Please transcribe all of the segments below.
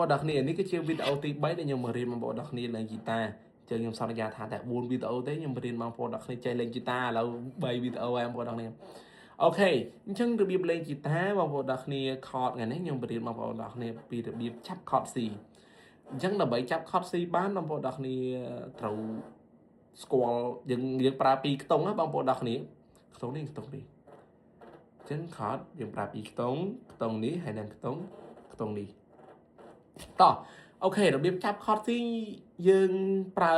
បងប្អូនគ្នានេះគឺជាវីដេអូទី3ដែលខ្ញុំមករៀនបងប្អូនគ្នាលេងហ្គីតាចឹងខ្ញុំសន្យាថាតែ4វីដេអូទេខ្ញុំរៀនបងប្អូនគ្នាចេះលេងហ្គីតាឥឡូវ3វីដេអូហើយបងប្អូនគ្នាOK អញ្ចឹងរបៀបលេងហ្គីតាបងប្អូនគ្នាខតថ្ងៃនេះខ្ញុំបរៀនបងប្អូនគ្នាពីរបៀបចាប់ខត C អញ្ចឹងដើម្បីចាប់ខត C បានបងប្អូនគ្នាត្រូវស្គាល់យើងយើងប្រើពីរខ្ទង់ណាបងប្អូនគ្នាខ្ទង់នេះខ្ទង់នេះអញ្ចឹងខតយើងប្រើពីរខ្ទង់ខ្ទង់នេះហើយនិងខ្ទង់ខ្ទង់នេះតោះ OK របៀបចាប់ខត C យើងប្រើ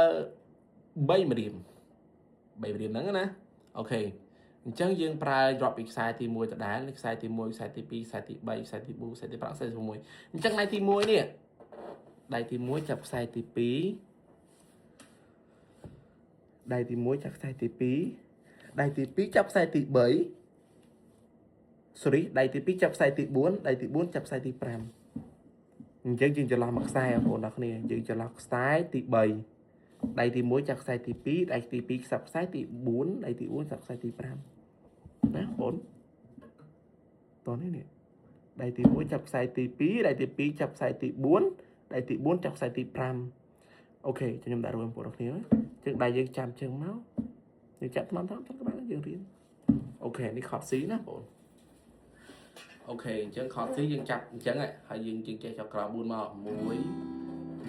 3ម្រាម3ម្រាមហ្នឹងណា OK អញ្ចឹងយើងប្រើរាប់ពីខ្សែទី1ដដែលខ្សែទី1ខ្សែទី2ខ្សែទី3ខ្សែទី4ខ្សែទី5ខ្សែទី6អញ្ចឹងដៃទី1នេះដៃទី1ចាប់ខ្សែទី2ដៃទី1ចាប់ខ្សែទី2ដៃទី2ចាប់ខ្សែទី3 sorry ដៃទី2ចាប់ខ្សែទី4ដៃទី4ចាប់ខ្សែទី5អញ្ចឹងយើងចន្លោះមួយខ្សែបងប្អូនអរគ្នាយើងចន្លោះខ្សែទី3ដៃទី1ចាប់ខ្សែទី2ដៃទី2ចាប់ខ្សែទី4ដៃទី4ចាប់ខ្សែទី5ណាបងប្អូនតោះនេះនេះដៃទី1ចាប់ខ្សែទី2ដៃទី2ចាប់ខ្សែទី4ដៃទី4ចាប់ខ្សែទី5 OK ខ្ញុំដាក់រួចបងប្អូនអរគ្នាជើងដៃយើងចាំជើងមកយើងចាប់ថ្មតាមក៏បានយើងរៀន OK នេះខត C ណាបងប្អូន OK អញ្ចឹងខត C យើងចាប់អញ្ចឹងហើយយើងយើងចេះចាប់ក្រោម4មក1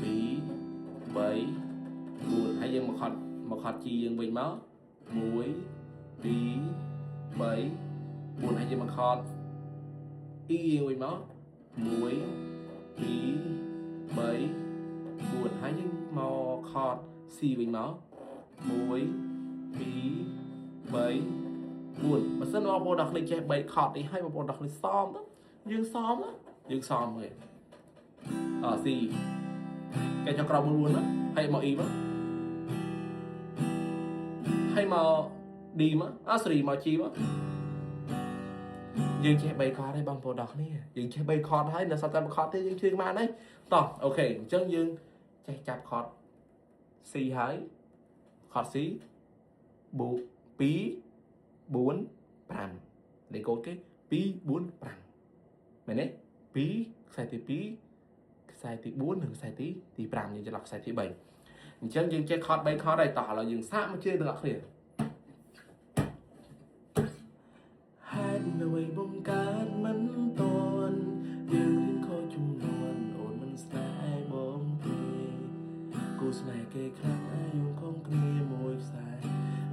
2 3 4ហើយយើងមកខត់មកខត់ G យើងវិញមក1 2 3 4ហើយយើងមកខត់ E យើងវិញមក1 2 3 4ហើយយើងមកខត់ C វិញមក1 2 3 4បើសិនបងប្អូនដល់គ្នាចេះ3ខត់នេះហើយបងប្អូនដល់គ្នាសមទៅយើងសមយើងសមហ៎អ C កែចុះក្រោម4 4មកហើយមក E មកហើយមក D មកអ sorry មក G មកយើងចេះ3ខតហើយបងប្អូនដល់គ្នាយើងចេះ3ខតហើយនៅសល់តែ1ខតទេយើងជឿបានហើយតោះ OK អញ្ចឹងយើងចេះចាប់ខត C ហើយខត C បូក2 4 5លេខកូដគេ2 4 5មែនទេ2ខ្សែទី2ខ្សែទី4និងខ្សែទីទី5យើងច្រឡំខ្សែទី3អញ្ចឹងយើងចេះខត3ខតហើយតោះឥឡូវយើងសាកមកជឿទាំងអស់គ្នាហេតុអ្វីបងកើតមិនតន់យើងរៀនខុសជំនាន់អូនមិនស្នេហ៍បងទេគូស្នេហ៍គេខ្លះអាយុខំគ្នាមួយខ្សែ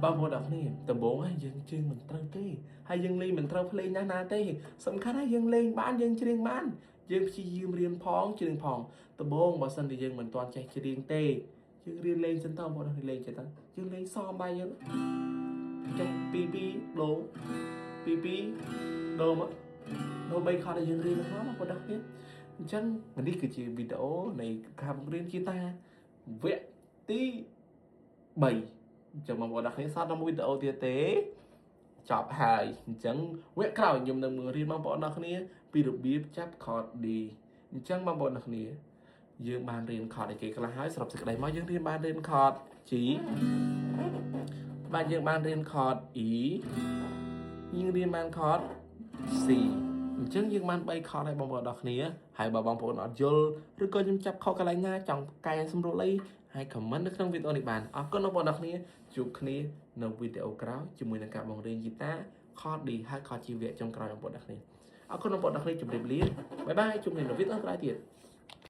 បងប្អូនអរគ្នាដំបូងហើយយើងជើងមិនត្រូវទេហើយយើងលេងមិនត្រូវភ្លេងណាស់ណាទេសំខាន់ហើយយើងលេងបានយើងច្រៀងបានយើងព្យាយាមរៀនផងច្រៀងផងដំបូងបើសិនជាយើងមិនទាន់ចេះច្រៀងទេយើងរៀនលេងសិនតើបងប្អូនលេងចេះទៅយើងលេងសមបាយយើងចេះ2 2ដូ2 2ដូមកដូ3ខតឲ្យយើងរៀនហ្នឹងមកបងប្អូនអរគ្នាអញ្ចឹងនេះគឺជាវីដេអូនៃការបង្រៀនហ្គីតាវគ្គទី3អញ្ចឹងបងប្អូនអរគ្នាសតដល់មួយវីដេអូទៀតទេចប់ហើយអញ្ចឹងវគ្គក្រោយខ្ញុំនឹងបង្រៀនបងប្អូនអរគ្នាពីរបៀបចាប់ខត D អញ្ចឹងបងប្អូនអរគ្នាយើងបានរៀនខតអីគេខ្លះហើយសរុបសេចក្តីមកយើងរៀនបានរៀនខត G បាទយើងបានរៀនខត E យើងរៀនបានខត C អញ្ចឹងយើងបាន3ខតហើយបងប្អូនអរគ្នាហើយបើបងប្អូនអត់យល់ឬក៏ខ្ញុំចាប់ខុសកន្លែងណាចង់កែសម្រួលអីហើយ comment នៅក្នុងវីដេអូនេះបានអរគុណបងប្អូនអរគ្នាជួបគ្នានៅវីដេអូក្រោយជាមួយនឹងការបង្រៀនហ្គីតាខត D ហើយខត G វគ្គចុងក្រោយបងប្អូនអរគ្នាអរគុណបងប្អូនអរគ្នាជម្រាបលា bye bye ជួបគ្នានៅវីដេអូក្រោយទៀត។